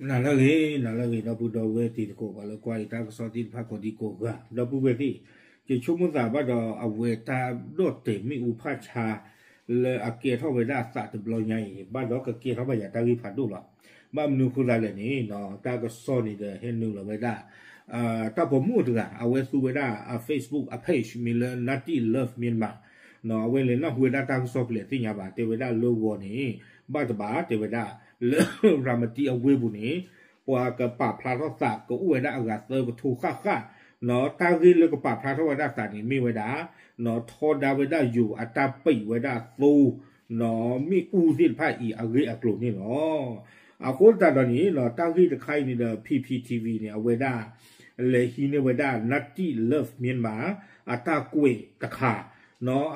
နၤလၢအဂ့ၤ နၤလၢအဂ့ၤ ဒီပုၢ်ဒီဝဲၢ်တံၤသကိး ပှၤလၢကွၢ်ယတၢ်ကစီၣ်သ့ၣ်တဖၣ်ကိးဒံကိးဂၤ ဒီပုၢ်ဝဲၢ်သ့ၣ်, ယဆိကမိၣ်သးဘၣ်ဒီးအဝဲတၢ်ဒီၣ်တဲာ်မ့ၣ်အူဖးဆါ လၢအကဲထီၣ်ဝဲဒၣ်အသးတဘျီညါအံၤ ဘၣ်ဒီးကကဲထီၣ်ဘၣ်ယၤတၢ်ဂ့ၢ်ဖးဒိၣ်လီၤ. ဘၣ်မနုၤအဃိသတးလဲၣ်န့ၣ် တၢ်ကစီၣ်န့ၣ်ဒီးဟဲနုာ်လီၤဝဲဒၣ် တၢ်ပိာ်မုၣ်တဂၤ အဝဲသူဝဲဒၣ်အ Facebook အ page မ့ၢ်လၢ Nutty Love Myanmar အဝဲလဲၤနၢ်ဟူဝဲဒၣ်တၢ်ကစီၣ်ဖဲလဲၣ်သ့ၣ်ညါဘၣ် တဲဝဲဒၣ်လၢဂီၤန့ၣ် ဘၣ်တဘၣ် တဲဝဲဒၣ် လၢရၤမတံအဝ့ၢ်ပူၤန့ၣ် ပှၤကပာ်ဖျါထီၣ်သးကအိၣ်ဝဲဒၣ်အဂၤသၢကထိဃၣ်ဃၣ်, တၢ်ဂ့ၢ်လၢကပာ်ဖျါထီၣ်ဝဲဒၣ်သးန့ၣ်မ့ၢ်ဝဲဒၣ် ထီဒါဝဲဒၣ်ယိၤအတၢ်ပံးဝဲဒၣ်သိ မ့ၣ်အူသ့ၣ်တဖၣ်အံၤအဂ့ၢ်အကျိၤန့ၣ်လီၤ. အဃိသတးဒီးန့ၣ် တၢ်ဂ့ၢ်တခါအံၤန့ၣ်ဒီး P P T V န့ၣ် အဝဲဒၣ် လဲၤဟံးန့ၢ်ဝဲဒၣ် Nutty Love Myanmar အတၢ်ကွဲးတခါ,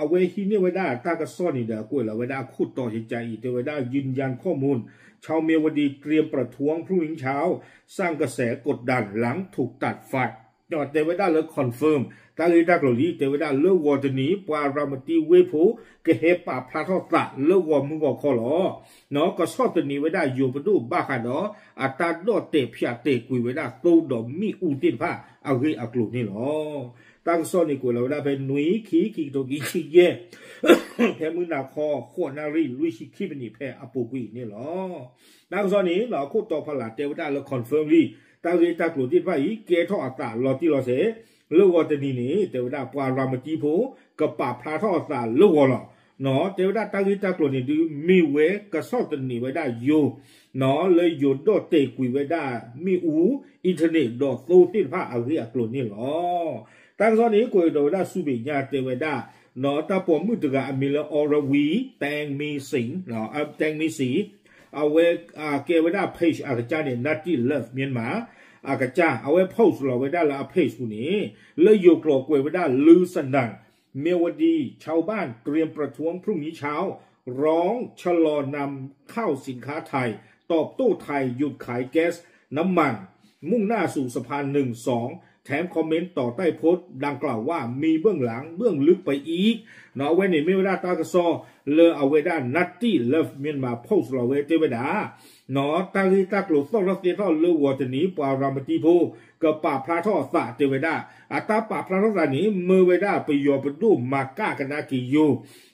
အဝဲဟံးန့ၢ်ဝဲဒၣ်တၢ်ကစီၣ်န့ၣ်ဒီး ကွဲးလီၤဝဲဒၣ်အခိၣ်တီကကအံၤ တဲဝဲဒၣ် ยืนยันข้อมูล ชาวเมียวดีเตรียมประท้วงพรุ่งนี้เช้า สร้างกระแสกดดันหลังถูกตัดไฟ တဲဝဲဒၣ်လၢ confirm တၢ်ဂ့ၢ်တၢ်ကျိၤလံ တဲဝဲဒၣ်လၢဂီၤတနံၤ ပှၤရၤမတံဝ့ၢ်ဖိ ကဟဲပာ်ဖျါထီၣ်သးလၢဂီၤမုၢ်ဂီၤခီလီၤ. ကဆီၣ်သနံးဝဲဒၣ်ယိၤပဒိၣ်ဘၣ်ဃးဒီး အတၢ်ဒီၣ်တဲာ်ဖၠးတဲာ်ကွံာ်ဝဲဒၣ်သိဒီးမ့ၣ်အူသ့ၣ်တဖၣ်အဂ့ၢ်အကျိၤန့ၣ်လီၤ. တၢ်ကစီၣ်န့ၣ်ကွဲးလီၤဝဲဒၣ်ဖဲနွံ ခံ ခံကထိခံဆံယဲၢ် ဖဲမုၢ်နၤခီ ဃိးနၣ်ရံၣ် လွံၢ်ဆံခံမံးနံးဖဲအပူၤကွံာ်န့ၣ်လီၤ. တၢ်ကစီၣ်န့ၣ် အခိၣ်တီဖီလာ်တဲဝဲဒၣ်လၢ confirm လံ တၢ်ဂ့ၢ်တၢ်ကျိၤသ့ၣ်တဖၣ်အံၤ ကဲထီၣ်အသးလီၤတံၢ်လီၤဆဲး လၢဂီၤတနံၤန့ၣ် တဲဝဲဒၣ်ပှၤရၤမတံဖိ ကပာ်ဖျါထီၣ်အသးလၢဂီၤလီၤ. တဲဝဲဒၣ်တၢ်ဂ့ၢ်တၢ်ကျိၤန့ၣ်ဒုး မ့ၢ်ဝဲကဆီၣ်သနံးဝဲဒၣ်ယိၤ လၢယိၤဒီၣ်တဲာ်ကွံာ်ဝဲဒၣ်မ့ၣ်အူ internet ဒီးသိသ့ၣ်တဖၣ်အဂ့ၢ်အကျိၤန့ၣ်လီၤ. တၢ်ကစီၣ်န့ၣ် ကွဲးကဒီးဝဲဒၣ်ဆူမဲာ်ညါတဲဝဲဒၣ် တၢ်ပိာ်မုၣ်တဂၤအမံၤလၢ Oravee Tengmisi, Tengmisi အဝဲကဲဝဲဒၣ် page အကစၢ်န့ၣ် Nutty Love Myanmar အကစၢ် အဝဲ post လီၤဝဲဒၣ်လၢအ page ပူၤန့ၣ် လၢယိၤကျိာ်ကွဲးဝဲဒၣ် ลือสนั่น เมียวดี ชาวบ้านเตรียมประท้วงพรุ่งนี้เช้า ร้องชะลอนำเข้าสินค้าไทย ตอบโต้ไทยหยุดขายแก๊สน้ำมัน มุ่งหน้าสู่สะพานหนึ่งสอง แถมคอมเมนต์ต่อใต้โพสต์ดังกล่าวว่ามีเบื้องหลังเบื้องลึกไปอีก အဝဲန့ၣ်မ့ၢ်ဝဲဒၣ်တၢ်ကစီၣ်လၢအဝဲဒၣ် Nutty Love Myanmar post လီၤဝဲတဲဝဲဒၣ် တၢ်ဂ့ၢ်တၢ်ကျိၤသီၣ်ထီၣ်သဲထီၣ်လၢဂီၤတနံၤ ပှၤရၤမတံဖိ ကပာ်ဖျါထီၣ်အသးတဲဝဲဒၣ် အတၢ်ပာ်ဖျါထီၣ်သးန့ၣ် မၢဝဲဒၣ်ပယီၤပဒိၣ်မၤကၣ်ကဒါက့ၤယိၤ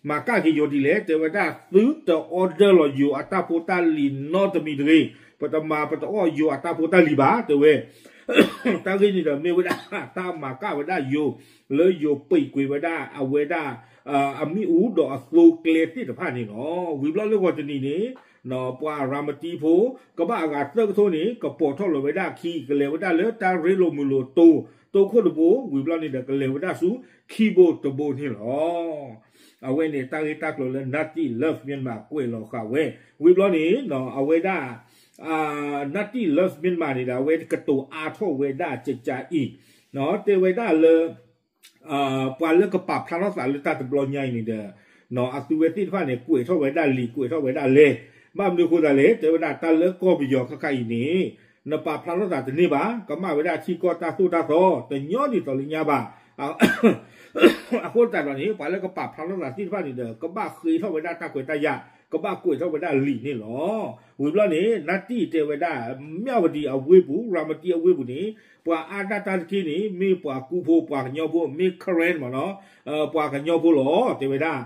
မၤကၣ်က့ၤယိၤဒ်လဲၣ် တဲဝဲဒၣ်သုတ order လီၤယိၤအတၢ်ဖိတၢ်လံၤနီတမံၤတဂ့ၤ ပတမၤပတအီၣ်ယိၤအတၢ်ဖိတၢ်လံၤဘၣ် တဲဝဲ တၢ်ဂ့ၢ်န့ၣ်ဒီးမ့ၢ်ဝဲဒၣ် တၢ်မၤကၣ်ဝဲဒၣ်ယိၤ လၢယိၤပံးကွံာ်ဝဲဒၣ်အဝဲဒၣ် အမ့ၣ်အူဒီးအသိကျဲသ့ၣ်တဖၣ်န့ၣ်လီၤ. ဝံၤဘျီလၢဂီၤတနံၤန့ၣ် ပှၤရၤမတံဖိ ကဘၣ်အဂၤသၢကထိန့ၣ် ကပိာ်ထီၣ်လီၤဝဲဒၣ်အခံ ကလဲၤဝဲဒၣ်လၢတၢ်ရ့လိာ်မုာ်လိာ်တိၤ တိခိၣ်တဘိ ဝံၤဘျီန့ၣ်ဒီးကလဲၤဝဲဒၣ်ဆူခံဘိတဘိန့ၣ်လီၤ. အဝဲန့ၣ်တၢ်ဂ့ၢ်တၢ်ကျိၤလၢ Nutty Love Myanmar ကွဲးလီၤဃာ်ဝဲ ဝံၤဘျီန့ၣ် အဝဲဒၣ် Nutty Love Myanmar န့ၣ်ဒီး အဝဲကတိၤအါထီၣ်ဝဲဒၣ်ကကအံၤ တဲဝဲဒၣ်လၢ ပှၤလၢကပာ်ဖျါထီၣ်သးလၢတၢ်တဘျီညါအံၤန့ၣ်ဒီး အသုဝဲသ့ၣ်တဖၣ်န့ၣ် ကွဲးထီၣ်ဝဲဒၣ်လံာ်ကွဲးထီၣ်ဝဲဒၣ်လဲၢ် ဘၣ်မနုၤအဃိသတးလဲၣ် တဲဝဲဒၣ်တၢ်လၢကီၢ်ပယီၤခဲခါအံၤန့ၣ် နပာ်ဖျါထီၣ်သးတန့ၢ်ဘၣ် ကမၣ်ဝဲဒၣ်ထံကီၢ်တၢ်သိၣ်တၢ်သီ တညီနုၢ်သိးလၢညါဘၣ် အဃိသတးဒီးန့ၣ် ပှၤလၢကပာ်ဖျါထီၣ်သးသ့ၣ်တဖၣ်န့ၣ်ဒီး ကဘၣ်ဃ့ထီၣ်ဝဲဒၣ်တၢ်ခွဲးတၢ်ယာ် ကဘၣ်ကွဲးထီၣ်ဝဲဒၣ်လံာ်န့ၣ်လီၤ. ဝံၤဘျီန့ၣ် နၢ်တံၢ်တဲဝဲဒၣ် မၠၣ်ဝတံၤအဝ့ၢ်ပူၤ ရၤမတံအဝ့ၢ်ပူၤန့ၣ် ပှၤအါဒၣ်တၢ်တက့ၢ်န့ၣ် မ့ၢ်ပှၤကူဖိ ပှၤကညီဖိ မ့ၢ် Karen မ့ၢ်နီၤ ပှၤကညီဖိလီၤ တဲဝဲဒၣ်.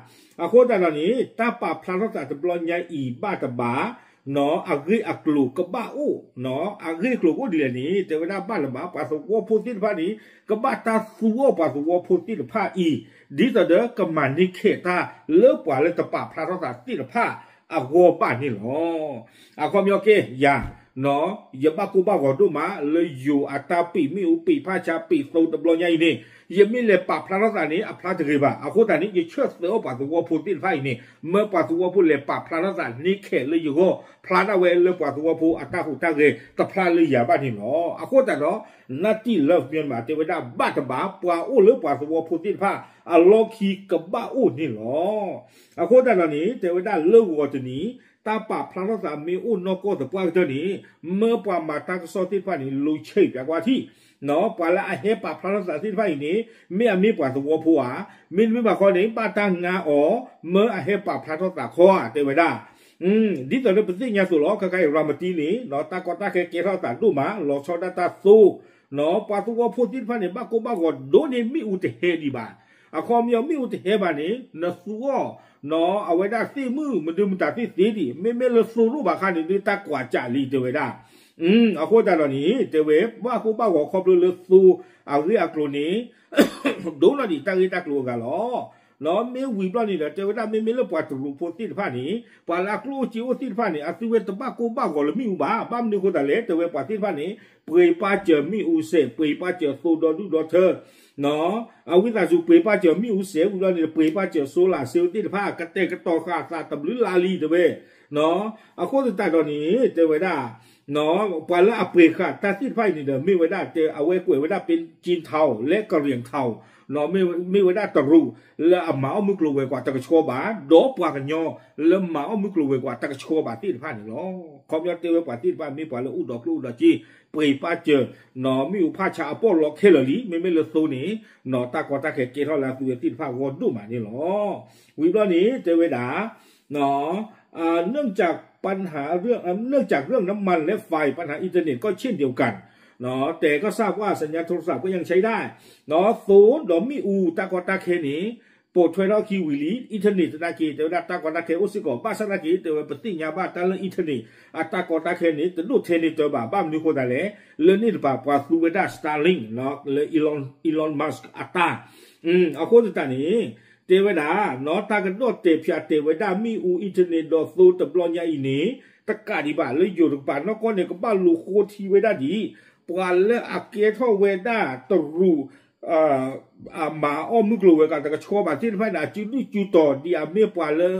အဃိသတးဒီးန့ၣ် တၢ်ပာ်ဖျါထီၣ်သးတဘျီညါအံၤဘၣ်တဘၣ် အဂ့ၢ်အကျိၤကဘၣ်အိၣ် အဂ့ၢ်အကျိၤအိၣ်ဒ်လဲၣ်န့ၣ် တဲဝဲဒၣ်ဘၣ်တဘၣ် ပှၤသဝီဖိသ့ၣ်တဖၣ်န့ၣ် ကဘၣ်တၢ်သူအီၣ်ပှၤသဝီဖိသ့ၣ်တဖၣ်အံၤ ဒ်သိးဒီးကမၤန့ၢ်ခဲးတၢ်လၢပှၤလၢတပာ်ဖျါထီၣ်သးသ့ၣ်တဖၣ်အဂီၢ်ဘၣ်န့ၣ်လီၤ. အခီပညီကဲ ယၤ ယဘၣ်ကိၢ်ဘၣ်ဂီၤဒိၣ်မး လၢယိၤအတၢ်ပံးမ့ၣ်အူပံးဖးဆါပံးသိတဘျီညါအံၤန့ၣ် ယမ့ၢ်လဲၤပာ်ဖျါထီၣ်သးန့ၣ် အဖျါတဂ့ၤဘၣ်. အဃိသတးန့ၣ် ယဆၢၣ်သၢအီၣ်ပှၤသဝီဖိသ့ၣ်တဖၣ်အံၤန့ၣ် မၢပှၤသဝီဖိလဲၤပာ်ဖျါထီၣ်သးန့ၢ်ခဲးလၢယဂီၢ် ဖျါဒၣ်ဝဲလၢပှၤသဝီဖိအတၢ်ဟူးတၢ်ဂဲၤတဖျါလၢယၤဘၣ်န့ၣ်လီၤ. အဃိသတးဒီး Nutty Love Myanmar တဲဝဲဒၣ်ဘၣ်တဘၣ် ပှၤအိၣ်လၢပှၤသဝီဖိသ့ၣ်တဖၣ်အလီၢ်ခံကဘၣ်အိၣ်န့ၣ်လီၤ. အဃိသတးဒီးန့ၣ် တဲဝဲဒၣ်လၢဂီၤတနံၤ တၢ်ပာ်ဖျါထီၣ်သးမ့ၢ်အိၣ်နီၢ်ကီၢ်သပှၢ်ကတၢၢ်န့ၣ် မၢပှၤမၤတၢ်ကစီၣ်သ့ၣ်တဖၣ်န့ၣ် လူၤဆံးပၠးကွၢ်ထံၣ် ပှၤလၢအဟဲပာ်ဖျါထီၣ်သးသ့ၣ်တဖၣ်အံၤန့ၣ် မ့ၢ်အမ့ၢ်ပှၤသဝီဖိဧါ, မ့တမ့ၢ်ဘၣ်ဃီန့ၣ် ဘၣ်တၢ်ငါအီၤ မၢအဟဲပာ်ဖျါထီၣ်သးခီဧါ တဲဝဲဒၣ်. ဒ်သိးလၢပသ့ၣ်ညါသိးလီၤ ခဲခါအံၤ ရၤမတံန့ၣ် တၢ်ကီတၢ်ခဲကဲထီၣ်သးဒိၣ်မး လီၤဆီဒၣ်တၢ်သိ ပှၤသဝီဖိသ့ၣ်တဖၣ်န့ၣ် ဘၣ်ကိၢ်ဘၣ်ဂီၤဒိၣ်န့ၢ်မ့ၣ်အူတဟဲဒံးဘၣ်. အခီပညီမ့ၣ်အူတဟဲဘၣ်န့ၣ် နသူအီၤ အဝဲဒၣ်သ့ၣ်မုၢ်မနုၤမတၤသ့ၣ်သ့ဒံး, မ့မ့ၢ်လၢသိဒိၣ်ဘၣ်ခါန့ၣ် ဒုးတၢ်ကွၢ်ကၢ်လံ တဲဝဲဒၣ်. အဃိသတးဒီးန့ၣ် တဲဝဲ ဘၣ်ကိၢ်ဘၣ်ဂီၤခီဖျိလၢသိအဂ့ၢ်အကျိၤန့ၣ် ဒိၣ်နီၢ်ဒံးတၢ်ဂ့ၢ်တၢ်ကျိၤအဂၤလီၤ. မ့ၢ်ဝံၤဘျီန့ၣ်ဒီး တဲဝဲဒၣ် မ့မ့ၢ်လၢပှၤတရူးဖိသ့ၣ်တဖၣ်န့ၣ် ပှၤလၢအကျိၣ်အိၣ်စ့အိၣ်သ့ၣ်တဖၣ်န့ၣ် အသုဝဲတဘၣ်ကိၢ်ဘၣ်ဂီၤလၢမ့ၣ်အူဘၣ်. ဘၣ်မနုၤအဃိသတးလဲၣ် တဲဝဲပှၤသ့ၣ်တဖၣ်န့ၣ် ပှ့ၤပာ်စၢၤမ့ၣ်အူစဲး ပှ့ၤပာ်စၢၤသိဒီဒူၣ်ဒီထၢ အဝံသးစူၤ ပှ့ၤပာ်စၢၤမ့ၣ်အူစဲး ဝံၤဘျီန့ၣ် ပှ့ၤပာ်စၢၤ solar cell သ့ၣ်တဖၣ် ကတဲာ်ကတီၤဃာ်အသးတဘျုးလါလံ တဲဝဲ. အဃိသတးဒီးန့ၣ် တဲဝဲဒၣ် ပှၤလၢအပှ့ၤဃာ်တၢ်သ့ၣ်တဖၣ်အံၤန့ၣ်ဒီး မ့ၢ်ဝဲဒၣ်တဲ အဝဲကွဲးဝဲဒၣ် ပ့ကၠ့ထီ လၢကရံၣ်ထီ မ့ၢ်ဝဲဒၣ်တရူးလၢအမၤအီၣ်မုၢ်ကျိၤဝဲၤကွာ်တကဆှီဘၣ် ဒီးပှၤကညီလၢမၤအီၣ်မုၢ်ကျိၤဝဲၤကွာ်တကဆှီဘၣ်သ့ၣ်တဖၣ်န့ၣ်လီၤ. ခီပညီတဲဝဲပှၤသ့ၣ်တဖၣ်မ့ၢ်ပှၤလၢအိၣ်ဒီးကျိၣ်အိၣ်ဒီးစ့ ပှ့ၤပာ်စၢၤ မ့ၣ်အူဖးဆါအပီၢ်လီၤခဲလၢာ်လံ. မ့မ့ၢ်လၢသိန့ၣ် တၢ်ကီတၢ်ခဲကဲထီၣ်လၢအသုဝဲသ့ၣ်တဖၣ်ဂီၢ်ဒိၣ်မးန့ၣ်လီၤ. ဝံၤဘျီန့ၣ် တဲဝဲဒၣ် เนื่องจากปัญหาเรื่อง เอ่อ เนื่องจากเรื่องน้ำมันและไฟ ปัญหาอินเทอร์เน็ตก็เช่นเดียวกัน แต่ก็ทราบว่าสัญญาณโทรศัพท์ก็ยังใช้ได้ သိဒီးမ့ၣ်အူတၢ်ကီတၢ်ခဲန့ၣ် ပိာ်ထွဲထီၣ်ခံဝံၤလံ internet သနာ်က့ တဲဝဲဒၣ်တၢ်ကီတၢ်ခဲအိၣ်စ့ၢ်ကီး ဘၣ်ဆၣ်သနာ်က့ တဲဝဲပသ့ၣ်ညါဘၣ်တၢ်လၢ internet အတၢ်ကီတၢ်ခဲန့ၣ် တဒိၣ်ထဲန့ၢ်တၢဘၣ် ဘၣ်မနုၤအဃိသတးလဲၣ် လၢန့ၣ်တပၤ ပှၤသူဝဲဒၣ် Starlink လၢ Elon Musk အတၢ် အဃိသတးန့ၣ် တဲဝဲဒၣ် တၢ်ကဒီၣ်တဲာ်ဖၠးတဲာ်ဝဲဒၣ်မ့ၣ်အူ internet ဒီးသိတဘျီညါအံၤန့ၣ် တကးဒံးဘၣ်လၢယိၤတကပၤနီၢ်ကီၢ်န့ၣ် ကဘၣ်လူၤဃိထံဝဲဒၣ်ဒံး ပှၤလၢအကဲထီၣ်ဝဲဒၣ်တရူး အမၤအီၣ်မုၢ်ကျိၤဝဲၤကွာ်တကဆှီဘၣ်သ့ၣ်တဖၣ်န့ၣ် အစုဒုၣ်စုတီၤဒ်အမ့ၢ်ပှၤလၢ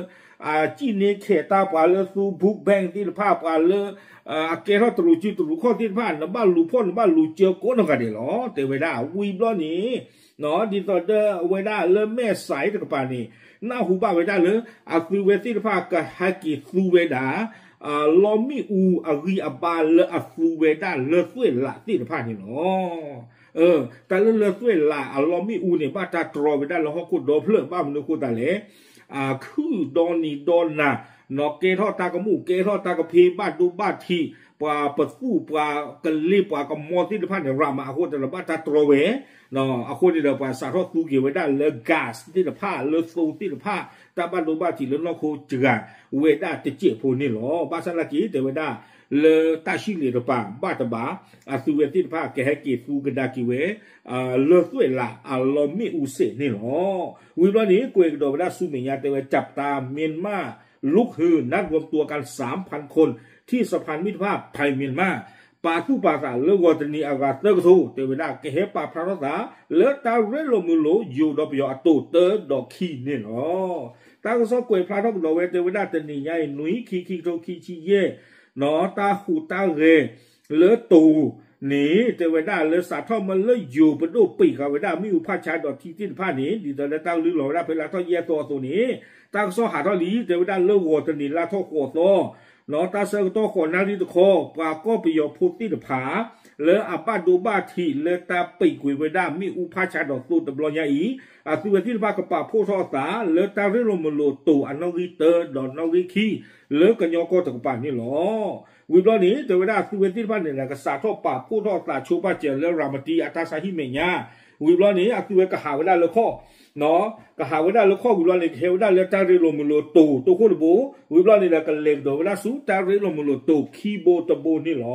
အစံၣ်န့ၢ်ခဲးတၢ် ပှၤလၢသူ book bank သ့ၣ်တဖၣ် ပှၤလၢ အကဲထီၣ်တရူးစုတရူးခီၣ်သ့ၣ်တဖၣ် နဘၣ်လူၤဖီၣ် နဘၣ်လူၤစၢကိးနီၢ်ဂၤဒဲးလီၤ တဲဝဲဒၣ်. ဝံၤဘျီန့ၣ် ဒ်သိးဒီးအဝဲဒၣ်လၢမဲာ်ဆှးတကပၤန့ၣ် နၢ်ဟူဘၣ်ဝဲဒၣ်လၢ အသုဝဲသ့ၣ်တဖၣ်ကဟဲက့ၤသူဝဲဒၣ် လီမ့ၣ်အူအဂံၢ်အဘါလၢအသူဝဲလးသ့ၣ်တဖၣ်န့ၣ်လီၤ. တၢ်လၢလၢသွဲၣ်လးအလီမ့ၣ်အူန့ၣ် ဘၣ်တၢ်တြီဝဲဒၣ်လၢဟီၣ်ခိၣ်ဒီဖျၢၣ် ဘၣ်မနုၤအဃိသတးလဲၣ် အခုဒီနံၤဒီနၤ နီၢ်ကဲထီၣ်တၢ်ကမူၣ် ကဲထီၣ်တၢ်ကဖ့ ဘၣ်ဒိဘၣ်ထံး ပှၤပသူၣ် ပှၤကလ့ ပှၤကမီသ့ၣ်တဖၣ်န့ၣ် ရးမးအဃိသတးဒီး ဘၣ်တၢ်တြီဝဲ အဃိန့ၣ်ဒီး ပှၤစးထီၣ်သူက့ၤဝဲဒၣ်လၢ gas သ့ၣ်တဖၣ် လၢသိသ့ၣ်တဖၣ် တၢ်ဘၣ်ဒိဘၣ်ထံးလၢနီၢ်ခိစှၤဝဲဒၣ်တစဲးဖိန့ၣ်လီၤ. ဘၣ်ဆၣ်သနာ်က့ တဲဝဲဒၣ် လၢတၢ်ဟံးန့ၢ်တပၤ ဘၣ်တဘၣ် အသုဝဲသ့ၣ်တဖၣ်ကဟဲက့ၤသူကဒါက့ၤဝဲ လၢသွဲၣ်လးအလီမ့ၣ်အူစဲးန့ၣ်လီၤ. ဝံၤဘျီန့ၣ် ကွဲးကဒီးဝဲဒၣ်ဆူမဲာ်ညါတဲဝဲ จับตา เมียนมาลุกฮือ นัดรวมตัวกันสามพันคน ที่สะพานมิตรภาพไทยเมียนมา ပာ်သူၣ်ပာ်သးလၢဂီၤတနံၤအဂၤသၢကထိ တဲဝဲဒၣ် ကဟဲပာ်ဖျါထီၣ်သး လၢတၢ်ရ့လိာ်မုာ်လိာ် ယိၤဒီးပယီၤအတိာ်တၢဒီးခံန့ၣ်လီၤ. တၢ်ကစီၣ်ကွဲးဖျါထီၣ်ကဒီးဝဲ တဲဝဲဒၣ်တနံၤညါအံၤ နွံ ခံ ခံကထိခံဆံယဲၢ် တၢ်ဟူးတၢ်ဂဲၤလၢတိၤန့ၣ် တဲဝဲဒၣ်လၢစးထီၣ်မၢလၢယိၤပဒိၣ်ပံးဃာ်ဝဲဒၣ်မ့ၣ်အူဖးဆါဒီးထံသ့ၣ်တဖၣ်န့ၣ် ဒ်သိးလၢတၢ်ကလုၢ်လီၤဝဲဒၣ်ဖဲလါထီၣ်ယဲၢ်သီအသိးန့ၣ် တၢ်ကစီၣ်ဟးထီၣ်လံ တဲဝဲဒၣ်လၢဂီၤတနံၤလါထီၣ်ဃိးသီ တၢ်ဆၢကတီၢ်ဃိးနၣ်ရံၣ်တခီ ပှၤကီၢ်ပယီၤဖိသ့ၣ်တဖၣ် လၢအဘၣ်ဒိဘၣ်ထံးလၢတၢ်ပံးကွံာ်ဝဲဒၣ်မ့ၣ်အူဖးဆါဒီးသိတဘျီညါအံၤ အသုဝဲသ့ၣ်တဖၣ်ကပာ်ဖှိၣ်ထီၣ်အသး လၢတၢ်ရ့လိာ်မုာ်လိာ်တိၤအနီၣ်ဂံၢ်တၢဒီးနီၣ်ဂံၢ်ခံ လၢကညီကီၢ်တကပၤန့ၣ်လီၤ. ဝံၤဘျီန့ၣ် တဲဝဲဒၣ်အသုဝဲသ့ၣ်တဖၣ်န့ၣ်ဒီး ကစးထီၣ်ပာ်ဖှိၣ်ထီၣ်သးဆိပာ်စၢၤလၢရၤမတံအတၢ်ဆါဟံၣ်မဲာ်ညါ ဝံၤဘျီန့ၣ် အသုဝဲကဟးဝဲဒၣ်လၢခီၣ် ကဟးဝဲဒၣ်လၢခီၣ်ဝံၤဘျီန့ၣ် ကဟဲဝဲဒၣ်လၢတၢ်ရ့လိာ်မုာ်လိာ်တိၤ တိခိၣ်တဘိ ဝံၤဘျီန့ၣ်ဒီး ကလဲၤကဒီးဝဲဒၣ်ဆူတၢ်ရ့လိာ်မုာ်လိာ်တိၤခံဘိတဘိန့ၣ်လီၤ.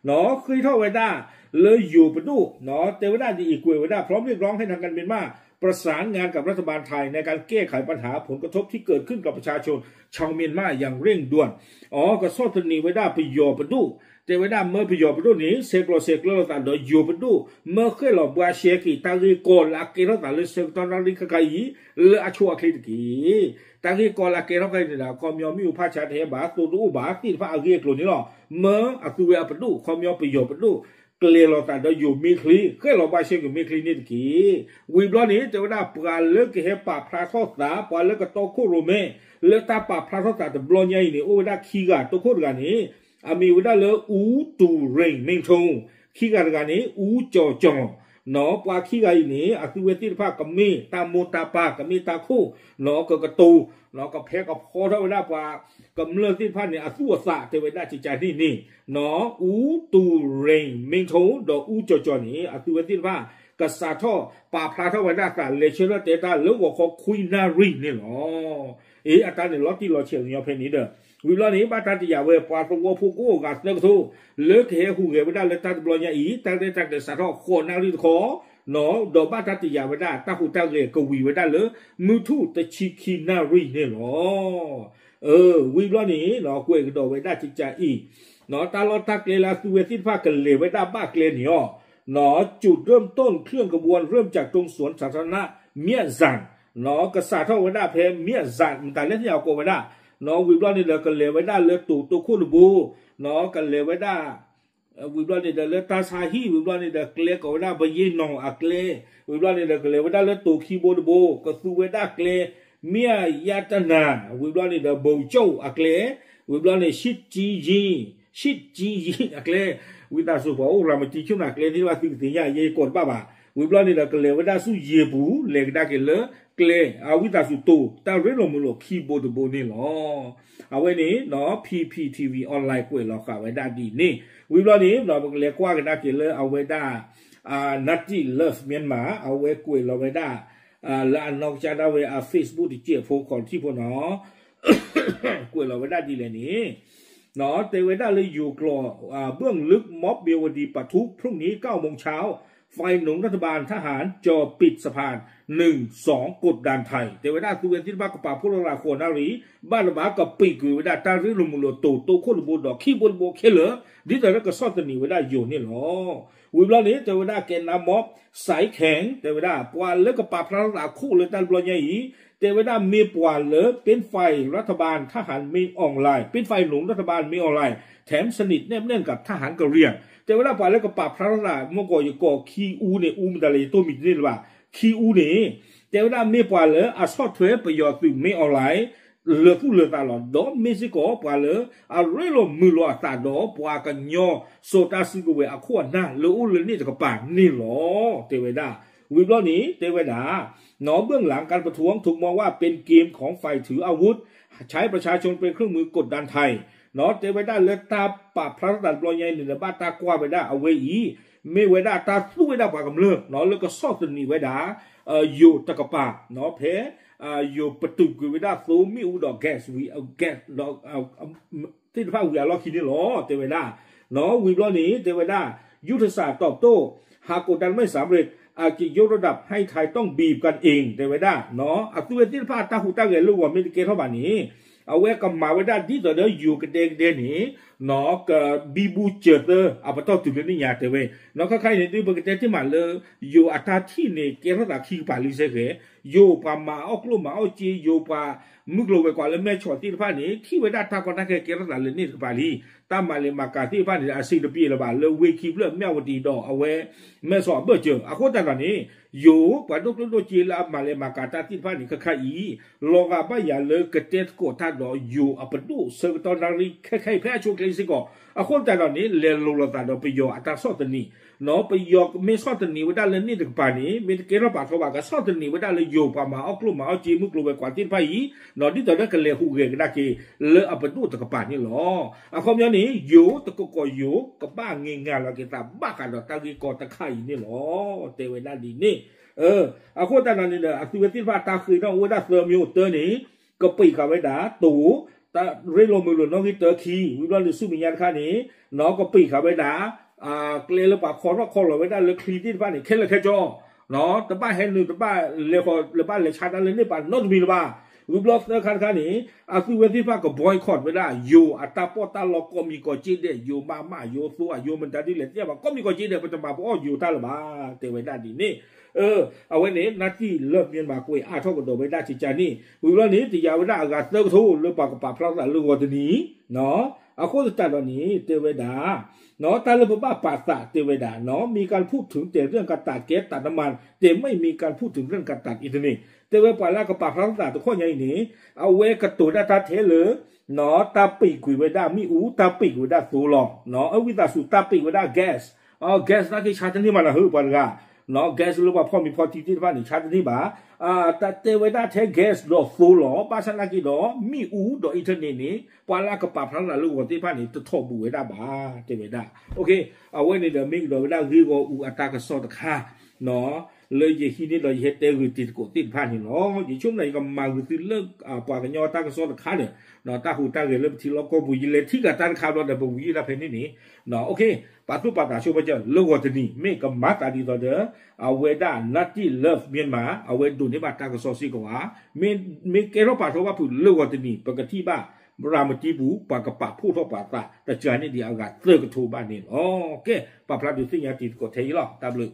ဃ့ထီၣ်ဝဲဒၣ်လၢယိၤပဒိၣ် တဲဝဲဒၣ်ဒ်အံၤ ကွဲးဝဲဒၣ် พร้อมเรียกร้องให้ทางการเมียนมาประสานงานกับรัฐบาลไทย ในการแก้ไขปัญหาผลกระทบที่เกิดขึ้นกับประชาชนชาวเมียนมาอย่างเร่งด่วน အကဆီၣ်သနံးဝဲဒၣ်ပယီၤပဒိၣ် တဲဝဲဒၣ်မၢပယီၤပဒိၣ်န့ၣ် ဆဲးကျိးဆဲးကျၢလိာ်သးဒီးယိၤပဒိၣ် မၢဃဲၣ်လီၤဘှါရှဲက့ၤ တၢ်ဂ့ၢ်ကီလၢအကဲထီၣ်သးလၢဆၢကတီၢ်နၣ်ရံၣ်ခဲခါအံၤ လၢအဆိအချ့တက့ၢ်. တၢ်ဂ့ၢ်ကီလၢအကဲထီၣ်ခဲအံၤန့ၣ်ဒီး ခီပညီမ့ၣ်အူဖးဆါတဟဲဘၣ် သိတအိၣ်ဘၣ်သ့ၣ်တဖၣ်အဂ့ၢ်အကျိၤန့ၣ်လီၤ. မၢအသုဝဲအပဒိၣ် ခီပညီပယီၤပဒိၣ် ကျဲၤလီၤသးဒီးယိၤမ့ၢ်ချ့ ဃဲၣ်လီၤဘှါရှဲက့ၤမ့ၢ်ချ့န့ၣ်တက့ၢ်. ဝံၤဘျီန့ၣ် တဲဝဲဒၣ်ပှၤလၢကဟဲပာ်ဖျါထီၣ်သး ပှၤလၢကတီခိၣ်ရိၣ်မဲ လၢတၢ်ပာ်ဖျါထီၣ်သးတဘျီညါအံၤန့ၣ် အိၣ်ဝဲဒၣ်ခံဂၤ တိခိၣ်တဂၤန့ၣ် အမံၤဝဲဒၣ်လၢ အူတူၢ်ရ့ၣ်မ့ၣ်ထိ ခံဂၤတဂၤန့ၣ် အူကၠီၤကၠီၤ, နီၢ် ပှၤခံဂၤအံၤန့ၣ် အသုဝဲသ့ၣ်တဖၣ်ကမ့ၢ်တၢ်မိၢ်တၢ်ပၢ် ကမ့ၢ်တၢ်ခိၣ် နီၢ် ကကတိၤ နီၢ် ကဖဲကဖီထီၣ်ဝဲဒၣ်ပှၤကမျၢၢ်သ့ၣ်တဖၣ်န့ၣ် အသူၣ်အသးတဲဝဲဒၣ်ကကန့ၣ်န့ၣ် နီၢ် အူတူၤရ့ၣ်မ့ထီ ဒီးအူကၠီၤကၠီၤန့ၣ် အသုဝဲသ့ၣ်တဖၣ် ကစးထီၣ်ပာ်ဖျါထီၣ်ဝဲဒၣ်အသး လဲၤဆၢထၢၣ်တဲတၢ်လၢဂီၤခီခွံနၣ်ရံၣ်န့ၣ်လီၤ. အ့ အတၢ်န့ၣ်လီၤတံၢ်လီၤဆဲးကညီဖဲန့ၣ်ဒီး ဝံၤဘျီန့ၣ် ဘၣ်တၢ်တယာ်ဝဲပှၤသဝီဖိကအိၣ်အဂၤသၢကထိ လၢကဟဲဟူးဂဲၤဝဲဒၣ်လၢတၢ်တဘျီညါအံၤ တၢ်ရဲၣ်တၢ်ကျဲၤစးထီၣ်ဃိးနၣ်ရံၣ်တခီ နီၢ် ဒီးဘၣ်တၢ်တယာ်ဝဲဒၣ်တၢ်ဟူးတၢ်ဂဲၤကဝံၤဝဲဒၣ်လၢ မုၢ်ထူၣ်တဆံခံနၣ်ရံၣ်န့ၣ်လီၤ. အၢ ဝံၤဘျီန့ၣ် ကွဲးကဒီးဝဲဒၣ်ကကအံၤ နီၢ် တၢ်လီၢ်တၢ်ကျဲလၢအသုဝဲသ့ၣ်တဖၣ်ကလဲၤဝဲဒၣ်ဘၣ်ကျဲန့ၣ်အီၤ နီၢ် จุดเริ่มต้นเคลื่อนขบวนเริ่มจากตรงสวนสาธารณะ เมียะซัน နီၢ် ကစးထီၣ်ဝဲဒၣ်ဖဲ เมียะซัน မတၤလဲၣ်သ့ၣ်ညါကိးဝဲဒၣ် နီၢ် ဝံၤဘျီန့ၣ်ဒီးကလဲၤဝဲဒၣ်လၢတိၤတိခိၣ်တဘိ နီၢ် ကလဲၤဝဲဒၣ် ဝံၤဘျီန့ၣ်ဒီးလၢတၢ်ဆါဟံၣ် ဝံၤဘျီန့ၣ်ဒီးကျဲကိးဝဲဒၣ် ဘယ့ၣ်နီၣ် အကျဲ ဝံၤဘျီန့ၣ်ဒီးကလဲၤဝဲဒၣ်လၢတိၤခံဘိတဘိ ကသူဝဲဒၣ်ကျဲ မ့ၢ်ယတနၤ ဝံၤဘျီန့ၣ်ဒီး ဘိၣ်ကၠိၣ်အကျဲ ဝံၤဘျီန့ၣ် ရှံၣ်ကၠံယံ ရှံၣ်ကၠံယံအကျဲ ဝံသးစူၤပှၤအိၣ်ရၤမတံဆိၣ်နၤကျဲသ့ၣ်တဖၣ်သုကသ့ၣ်ညါ ယဲယကိးတဘၣ်ဘၣ် ဝံၤဘျီန့ၣ်ဒီးကလဲၤဝဲဒၣ်ဆူယံာ်ပူၤ လဲၤကဒါက့ၤလၢကျဲ အဝံသးစူၤတိၤ တၢ်ရ့လိာ်မုာ်လိာ်ခံဘိတဘိန့ၣ်လီၤ. အဝဲန့ၣ် နီၢ် PPTV online ကွဲးလီၤဃာ်ဝဲဒၣ်ဒ်န့ၣ် ဝံၤဘျီန့ၣ် ပကလဲၤကွၢ်ကဒါက့ၤလၢအဝဲဒၣ် Native Love Myanmar အဝဲကွဲးလီၤဝဲဒၣ် လၢအနီၢ်ကစၢ်ဒၣ်ဝဲအ Facebook တစဲးဖိခီၣ်ထံးဖိနီၢ် ကွဲးလီၤဝဲဒၣ်ဒ်လဲၣ်န့ၣ် တဲဝဲဒၣ်လၢယိၤကျိာ် เบื้องลึกม็อบเมียวดีปะทุ พรุ่งนี้เก้าโมงเช้า ฝ่ายหนุ่มรัฐบาลทหารจ่อปิดสะพานหนึ่งสองกดดันไทย တဲဝဲဒၣ်သုဝဲသ့ၣ်တဖၣ်ကပာ်ဖှိၣ်လိာ်သးဃိးနၣ်ရံၣ် ဘၣ်တဘၣ်ကပံာ်ကွံာ်ဝဲဒၣ်တၢ်ရ့လိာ်မုာ်လိာ်တိၤ တိခိၣ်တဘိဒီးခံဘိတဘိခဲလၢာ် ဒ်သိးလၢကဆီၣ်သနံးဝဲဒၣ်ယိၤန့ၣ်လီၤ. ဝံၤဘျီန့ၣ် တဲဝဲဒၣ် แกนนำม็อบ สายแข็ง တဲဝဲဒၣ် ပှၤလၢကပာ်ဖျါထီၣ်သးအခိၣ်လၢတၢ်တဘျီညါအံၤ တဲဝဲဒၣ်မ့ၢ်ပှၤလၢ เป็นฝ่ายรัฐบาลทหารไม่ออนไลน์ เป็นฝ่ายหนุ่มรัฐบาลไม่ออนไลน์ แถมสนิทแนบแน่นกับทหารกะเหรี่ยง တဲဝဲဒၣ်ပှၤလၢကပာ်ဖျါထီၣ်သး မ့ၢ်ကီးယကိးခံအူန့ၣ် အူမတၤလဲၣ် ယတိၢ်မံၤတန့ၢ်လၢၤဘၣ် ခံအူန့ၣ် တဲဝဲဒၣ်မ့ၢ်ပှၤလၢအဆီၣ်ထွဲပယီၤသုးမ့ၢ် online လၢာ်သူၣ်လၢာ်သးလီၤ. ဒီးမ့ၢ်စ့ၢ်ကီးပှၤလၢအရ့လိာ်မုာ်လိာ်အသးဒီး ပှၤကညီစိာ်တၢ်စုကဝဲၤအခိၣ်အနၢ်လၢအိၣ်လၢန့ၣ်တကပၤန့ၣ်လီၤ. တဲဝဲဒၣ် ဝံၤဘျီန့ၣ် တဲဝဲဒၣ် နီၢ် เบื้องหลังการประท้วงถูกมองว่าเป็นเกมของฝ่ายถืออาวุธ ใช้ประชาชนเป็นเครื่องมือกดดันไทย နီၢ် တဲဝဲဒၣ်လၢတၢ်ပာ်ဖျါထီၣ်သးတဘျီညါအံၤန့ၣ် ဘၣ်တၢ်ကွၢ်ဝဲဒၣ်အဝဲအံၤ မ့ၢ်ဝဲဒၣ်တၢ်သူၣ်ဝဲဒၣ်ပှၤကမျၢၢ် နီၢ် လၢကဆီၣ်သနံးဝဲဒၣ် ယိၤတကပၤ နီၢ် ဖဲ ယိၤပတုာ်ကွံာ်ဝဲဒၣ်သိမ့ၣ်အူဒီး gas ဝံၤ gas ဒီး သ့ၣ်တဖၣ်ဝံၤအလီၢ်ခံန့ၣ်လီၤ. တဲဝဲဒၣ် နီၢ် ဝံၤဘျီန့ၣ် တဲဝဲဒၣ် ยุทธศาสตร์ตอบโต้ หากกดดันไม่สำเร็จ อาจจะยกระดับให้ไทยต้องบีบกันเอง တဲဝဲဒၣ် နီၢ် အသုဝဲသ့ၣ်တဖၣ်တၢ်ဟူးတၢ်ဂဲၤလၢဂီၤမ့ၢ်တကဲထီၣ်ဘၣ်န့ၣ် အဝဲကမၤဝဲဒၣ်ဒ်သိးဒီးယိၤကဒဲကဒဲန့ၣ် နီၢ် ကဘံဘူစၢၤသၢအပတီၢ်တုၤလၢန့ၣ်ညါတဲဝဲ နီၢ် ခဲခါအံၤန့ၣ် ဒ်ပကတဲတ့ၢ်မးလၢ ယိၤအတၢ်ထံၣ်န့ၣ် ကဲထီၣ်သးခံကပၤလံစ့ၢ်ကီး ယိၤပှၤမၤအီၣ်ကျိၣ်မၤအီၣ်စ့ ယိၤပှၤမုၢ်ကျိၤဝဲၤကွာ်လၢမဲၢ်ဆီးသ့ၣ်တဖၣ်န့ၣ် ထံၣ်ဝဲဒၣ်တၢ်ကီတၢ်ခဲကဲထီၣ်သးလၢန့ၣ်တကပၤလံ တၢ်မၤလဲၤမၤကၤသ့ၣ်တဖၣ်န့ၣ် အဆင်တပြေလၢၤဘၣ် လၢဝ့ၢ်ခံဖျၢၣ် မၠၣ်ဝတံၤဒီးအဝဲ မဲၢ်ဆီးအဘၢၣ်စၢၤ အဃိသတးဒီးန့ၣ် ယိၤပှၤဒိၣ်ကျိၣ်ဒိၣ်စ့လၢအမၤလဲၤမၤကၤတၢ်သ့ၣ်တဖၣ်န့ၣ် ခဲခါအံၤ လီၤဂာ်ဘၣ်ယၤလၢကတဲသကိးတၢ်ဒီးယိၤအပဒိၣ်ဆၢကတီၢ်နၣ်ရံၣ်ခဲခါအံၤဖဲအဆိအချ့စ့ၢ်ကီး အဃိသတးဒီးန့ၣ် လဲၤလိၤလိာ်သးဒီးပယီၤအတၢ်ဆီၣ်သနံး နီၢ် ပယီၤမ့ၢ်ဆီၣ်သနံးဝဲဒၣ်လၢန့ၣ်တကပၤန့ၣ် မ့ၢ်တကဲထီၣ်ပာ်ထီဘၣ် ကဆီၣ်သနံးဝဲဒၣ်လၢယိၤပှၤမၤအီၣ်ကျိၣ်မၤအီၣ်စ့ မုၢ်ကျိၤဝဲၤကွာ်သ့ၣ်တဖၣ်အံၤ နီၢ် ဒ်သိးလၢကလဲၤဟူးဂဲၤကဒါက့ၤလၢအပဒိၣ်တကပၤန့ၣ်လီၤ. အခီပညီန့ၣ် ယိၤတကကိးယိၤ ကဘၣ်ငဲၤငါလီၤက့ၤသးဘၣ်ဃးဒီးတၢ်ဂ့ၢ်ကီတခါအံၤန့ၣ်လီၤ. တဲဝဲဒၣ်ဒ်န့ၣ် အဃိသတးဒီးန့ၣ်ဒီး အသုဝဲသ့ၣ်တဖၣ်တၢ်ဃ့ထီၣ်အိၣ်ဝဲဒၣ်သၢမံၤအိၣ်တၢန့ၣ် ကပံာ်ဃာ်ဝဲဒၣ် တိၤ တၢ်ရ့လိာ်မုာ်လိာ်နီၣ်ဂံၢ်တၢခံ ဝံၤဘျီန့ၣ်ဆူမဲာ်ညါတခါန့ၣ် နီၢ် ကပံာ်ဃာ်ဝဲဒၣ် ကျဲလၢပှၤခီထီၣ်ခီလီၤဝဲဒၣ်လၢချံသ့ၣ်တဖၣ်န့ၣ် ခဲလၢာ်ခဲဆ့ တဘၣ်ဟဲနုာ် တဘၣ်လဲၤဃီၤ တဘၣ်လဲၤဆါတၢ်လၢန့ၣ်ပၤနီတမံၤလၢၤဘၣ်. ဝံၤဘျီသၢခါတခါန့ၣ် အသုဝဲသ့ၣ်တဖၣ်က boycott ဝဲဒၣ် ယိၤအတၢ်ပီးတၢ်လီကိးမံၤကိးက့ဒဲး ယိၤမၤမး ယိၤသိ ယိၤမတၤဒ်လဲၣ်သ့ၣ်ညါဘၣ် ကိးမံၤကိးက့ဒဲး ပတမၤပအီၣ်ယိၤတၢ်လၢၤဘၣ် တဲဝဲဒၣ်ဒ်န့ၣ် အဝဲန့ၣ် Native Love Myanmar ကွဲးအါထီၣ်ကဒီးဝဲဒၣ်ကကန့ၣ် ဝံၤဘျီန့ၣ် တယာ်ဝဲဒၣ်အဂၤသၢကထိ လၢပှၤကပာ်ဖျါသးလၢဂီၤတနံၤ အဃိသတးဒီးန့ၣ် တဲဝဲဒၣ် တၢ်လၢပဘၣ်ပာ်သးတဲဝဲဒၣ် มีการพูดถึงแต่เรื่องการตัดแก๊สตัดน้ำมัน แต่ไม่มีการพูดถึงเรื่องการตัดอินเทอร์เน็ต တဲဝဲပှၤလၢအကပာ်ဖျါသးတခီညါအံၤန့ၣ် အဝဲကတိၤဒၣ်တၢ်ထဲလၢ တၢ်ပံာ်ကွံာ်ဝဲဒၣ်မ့ၣ်အူ တၢ်ပံာ်ကွံာ်ဝဲဒၣ်သိလီၤ. အဝံသးစူၤတၢ်ပံာ်ဝဲဒၣ် gas gas နာ်က့ ဆါတန့ၢ်ဘၣ်နၤဧၢ ပှၤတဂၤ, gas လၢပှၤဖီၣ်မ့ၤဖီၣ်ထံသ့ၣ်တဖၣ်န့ၣ် ဆါတန့ၢ်ဘၣ်. တၢ်တဲဝဲဒၣ်ထဲ gas ဒီးသိလီၤ, ဘၣ်ဆၣ်နာ်က့ဒီး မ့ၣ်အူဒီး internet န့ၣ် ပှၤလၢအကပာ်ဖျါထီၣ်သးလၢဂီၤသ့ၣ်တဖၣ်န့ၣ် တထီၣ်ဘူးဝဲဒၣ်ဘၣ် တဲဝဲဒၣ်. အဝဲန့ၣ်ဒီးမ့ၢ်ကဒီးဝဲဒၣ်ဂ့ၢ်ဂီၢ်အူအတၢ်ကစီၣ်တခါ လၢယဟံးန့ၢ်ဒီးယဟဲတဲဂ့ၤတံၤသကိးသ့ၣ်တဖၣ်န့ၣ်လီၤ. ယဆိကမိၣ်ယကမၤဂ့ၤသုလၢ ပှၤကညီတၢ်ကစီၣ်တခါဒီး တၢ်ဟူးတၢ်ဂဲၤလၢပထံလီၢ်ကီၢ်ပူၤ ယလဲၤထံၣ်က့ၤတၢ်တခါဘျီဒီး ပဝံၤယံာ်ဒၣ်ဖဲန့ၣ်န့ၣ်, ပာ်သူၣ်ပာ်သးဆိပာ်စၢၤ လၢဂီၤတနံၤ မ့ၢ်ကမၤသးဒ်သိးဒီး အဝဲဒၣ် Nothing Love Myanmar အဝဲဒိးန့ၢ်ဘၣ်တၢ်ကစီၣ်စ့ၢ်ကီးဧါ, မ့ၢ်ကဲထီၣ်ပာ်ထီၣ်ဘၣ်ဖုးလၢဂီၤတနံၤ ပကထံၣ်ဘၣ် ရၤမတံပူၤ ပှၤကပာ်ဖှိၣ်ထီၣ်ပာ်သး တစှၤန့ၢ်ဒံးအဂၤသၢကထိဘၣ်န့ၣ်လီၤ. ကဲ ပာ်ဖျါဒုးသ့ၣ်ညါတံၤသကိးထဲအံၤလီၤ. တၢ်ဘျုး